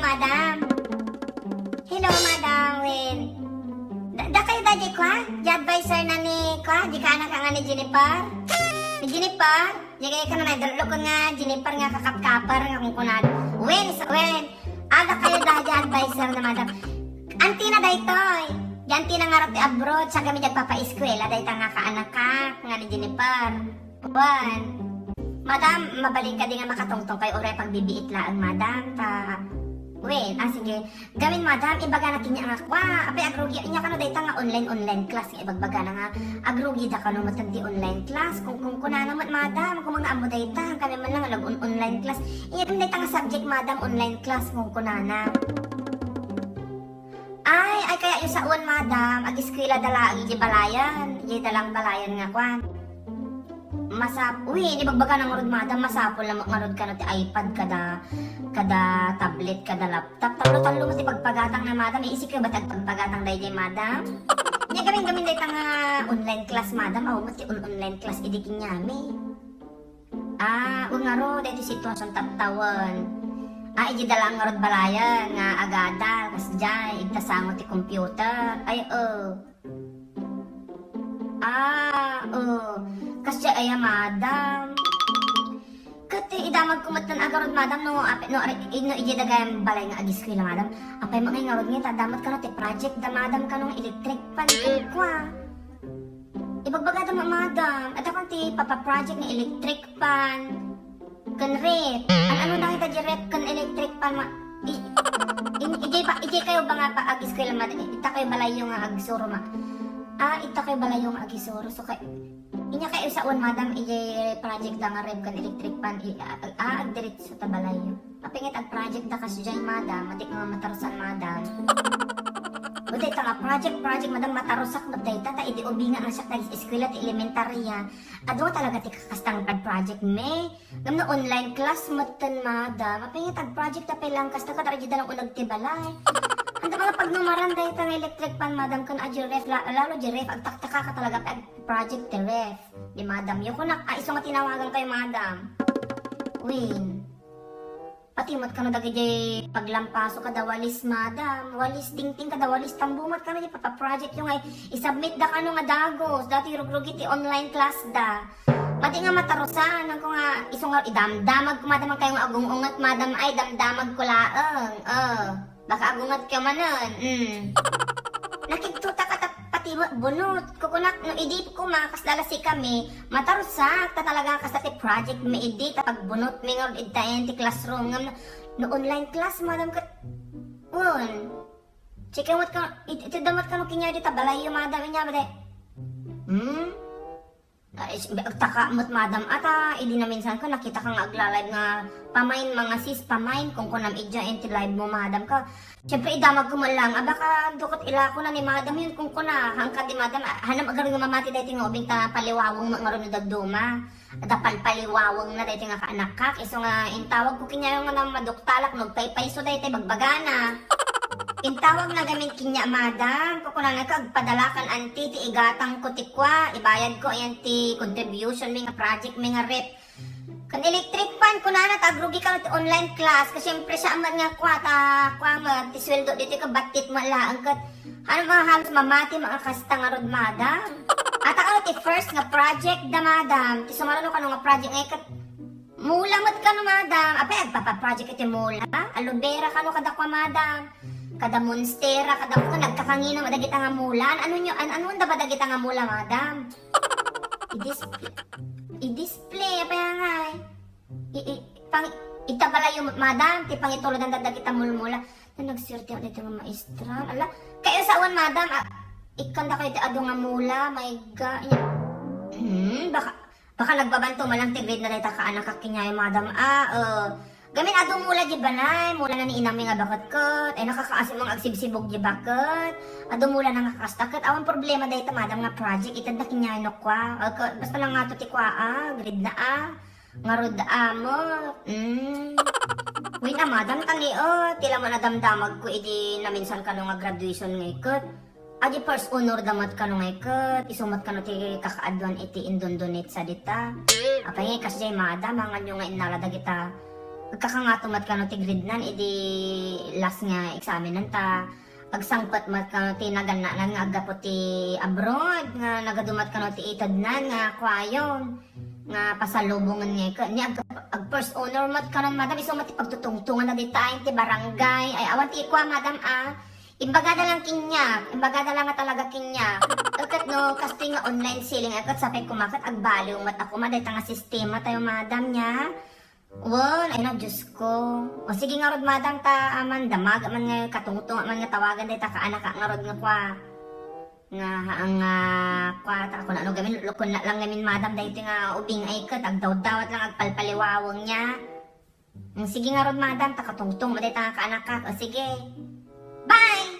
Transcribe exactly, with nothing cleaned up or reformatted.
Madam. Hello, madam. Wen. Da, dakayo da di kwa? Di advisor na ni kwa? Di ka anak nga ni Jennifer? Ni Jennifer? Di kayo ka na nadulokon nga Jennifer nga kakapkaper nga kungkunan. Wen, sa, wen. Ada kayo da di advisor na, madam. Antina daytoy. Di antina nga rati abroad, sa kami di agpapaeskwela, dayta nga kaanakak nga ni Jennifer. Wen. Madam, mabalin kadi nga makatungtong kayo uray pagbibiit laeng, madam. Ta, wen, ah, sige. Gamin, madam, ibagana kaniak nga kwa. Apay, agrugi, ania kano dayta nga online, online class nga ibagbagana nga agrugi da kano met ti online class. Kung, kung kunana met, madam, kung mga amo dayta, kami man lang nag-on-, online class. Ania kano dayta nga subject, madam, online class, kung kunana. Ay, ay, kaya yung saon, madam, ag-eskwela da laeng, di balayan, di dalang balayan nga kwan. Masap-, uy, di bagbaga na ngarud, madam, masapul na ngarud kano ti iPad kada, kada tablet, kada laptop. Tallo-tallo mo ti pagpagatang na, madam. Iisip kayo ba ti agpagpagatang daydiay, madam? Nia gamin-gamin dayta nga online class, madam. Awan mo ti on-, online class idi kaniami. Ah, wen ngarud, daytoy sitwasyon tattawen. Ah, idi dalang ngarud balayan nga agadal, kasdiay, igtasango ti computer. Ay, oh. Ah, oh. Kasdiay aya, madam. Ket idamagko met ngarud, madam, no, ap-, no, are-, no, idiay dagiti balay nga ageskwela, madam. Apay met ngay ngarud ngay, ta adda met kano ti project da, madam, kano nga electric fan, ken kua. Ibagbagada met, madam. Adda kano ti papa-project nga electric fan. Ken ref. An-, ano na kita di ref ken electric fan, ma-, i-, in-, idiay ba, idiay kayo ba nga pa-, ag-eskwela, madam? Ita kayo balayyo nga agsuro, ma-, ah, ita kayo balayyo nga agisuro. So, kay, inia kayo saon, madam, idiay project da nga ref ken electric fan, i-, ah, ah, agdiretso ta balayyo. Apay ngay ta ag-project da kasdiay, madam, madi nga matarusan, madam. O, dayta nga project, project, madam, matarusak met dayta, ta idi ubingak nga siak nag-eskwela ti elementarya. Adu talaga ti kakasta nga ag-project, me. Ngem no online class metten, madam, apay ngay ta ag-project ta pay lang kasta ket adda lang uneg ti balay. Anda nga pagnumaran dayta nga electric fan, madam, ken adda ref, la-, lalo di ref, agtaktaka ka talaga pay ag-project ti ref. Di madam, yo kunak, ah, isu nga tinawagan kayo, madam. Wen. Pati met kano dagiti paglampaso kada walis, madam. Walis dingting kada walis tambo met kano di papa-project yo nga i-submit da kano nga dagus. Daytoy rugrugi ti online class da. Madi nga matarusan, ko nga isu nga idamdamag ko, madam, kayo nga agung-unget, madam, ay damdamag ko laeng. Oh, baka agunget ka manen. Mm. Nakigtuta ka ta-, pati mo, bunot. Kukunak, no, idi ko ma-, kasla la si kami, matarusak, ta talaga kasta ti project mi idi, ta pagbunot mi nga ita ti classroom, ngem no, no online class, madam, ket, un. Chikawat ka, it-, itedda met kano kaniayo dita balayyo, madam, inia ba, day? Hmm? Ay, s-, agtaka met, madam, ata, idi naminsan ko, nakita ka nga agla-live nga, "Pamain, mga sis, pamain," kung kunam, "Idiay ti live mo, madam," ka. Siyempre, idamag ko man lang, "Aba, ka, dukot ilako na ni madam yun," kung kuna, hangka di madam, ah, hanam agar nga mamati daytoy nga ubing ta paliwawang met ngarud no dadduma. Adda palpaliwawang na daytoy nga kaanakak, isu nga intawag ko kaniayo nga namaduktalak, no, agpaypayso daytoy bagbagana. Intawag na gamin kaniak, madam, kukunana ka, "Agpadalakan, anti, ti igatang ko ti kua, ibayad ko, ayan ti contribution mi nga project mi nga ref." Kan electric fan, kunana, ta agrugi ka ti online class, kasi siyempre siya amat nga kua, ta kua mo, ti sweldo dito ka, batit mo laang ket, ano, mga halos mamati, mga kasta nga rod, madam. Ata kano ti first nga project da, madam, ti sumaruno kano nga project nga ikat, mula met kano, madam, apay, agpapa-project iti mula, aloe vera kano kada kua, madam, kada monstera, kada kua, nagkakangina, madagita nga mula, ano nyo, an-, ano da ba dagita nga mula, madam? I-display. I-display, apay nga, eh. I, i, pang, ita bala yung madam, ti pangitulod ang dadag ita mulmula. Na nagsierte ako dito nga maestra. Ala, kayo sawan, madam, ah, ikanda kayo ti adu nga mula, may ga, ya. Hmm, baka, baka nagbabanto man lang ti grade na dayta ka anak, kakinyayo, madam. Ah, eh, gamin adu mula di balay, mula na ni inami nga bakit ket. Ay, nakakaasim nga agsibsibog di bakit. Adu mula na nga kastaket. Awan problema dayta, madam, nga project. Itad na kinyayo no kwa. Ah, ka-, basta lang nga to ti kwa, ah, grade na, ah. Ngarud, amo. Mm. Wait na, madam, tani, oh, ti laman a damdamag ko idi naminsan kano nga graduation nga iket. Adi first honor da met kano nga iket. Isu met kano ti kakaaduan iti indondonit sa dita. Apay nga ikas jay, madam, hangan nyo nga innala dagita Agkakangato met kano ti grade nan idi last nga examen nan ta agsangpet met kano ti nagannanan nga aggapu ti abroad nga nagadu met kano ti itednan nga kuayon nga pasalubongen nga ket ni ag, ag first honor met kanon, madam, isu met ti pagtutungtungan na dita ay ti barangay. Ay, awan ti ikua, madam, a. Imbagada lang kaniak, imbagada lang nga talaga kaniak. Ket no, kastoy nga online selling, ay ket sapay koma ket agbaliw met a koma dayta nga sistema tayo, madam, nia. Wen, ay na, Diyos ko. O sige ngarud, madam, ta aman damag man nga katungtong man nga tawagan dayta kaanak ngarud nga kua. Nga, nga, kua, ta, kunano gamin, kunana lang gamin, madam, daytoy nga ubing ay ket, agdawdawat lang, agpalpaliwaweng nia. Mm, sige ngarud, madam, ta katungtong met dayta nga kaanak. O sige. Bye!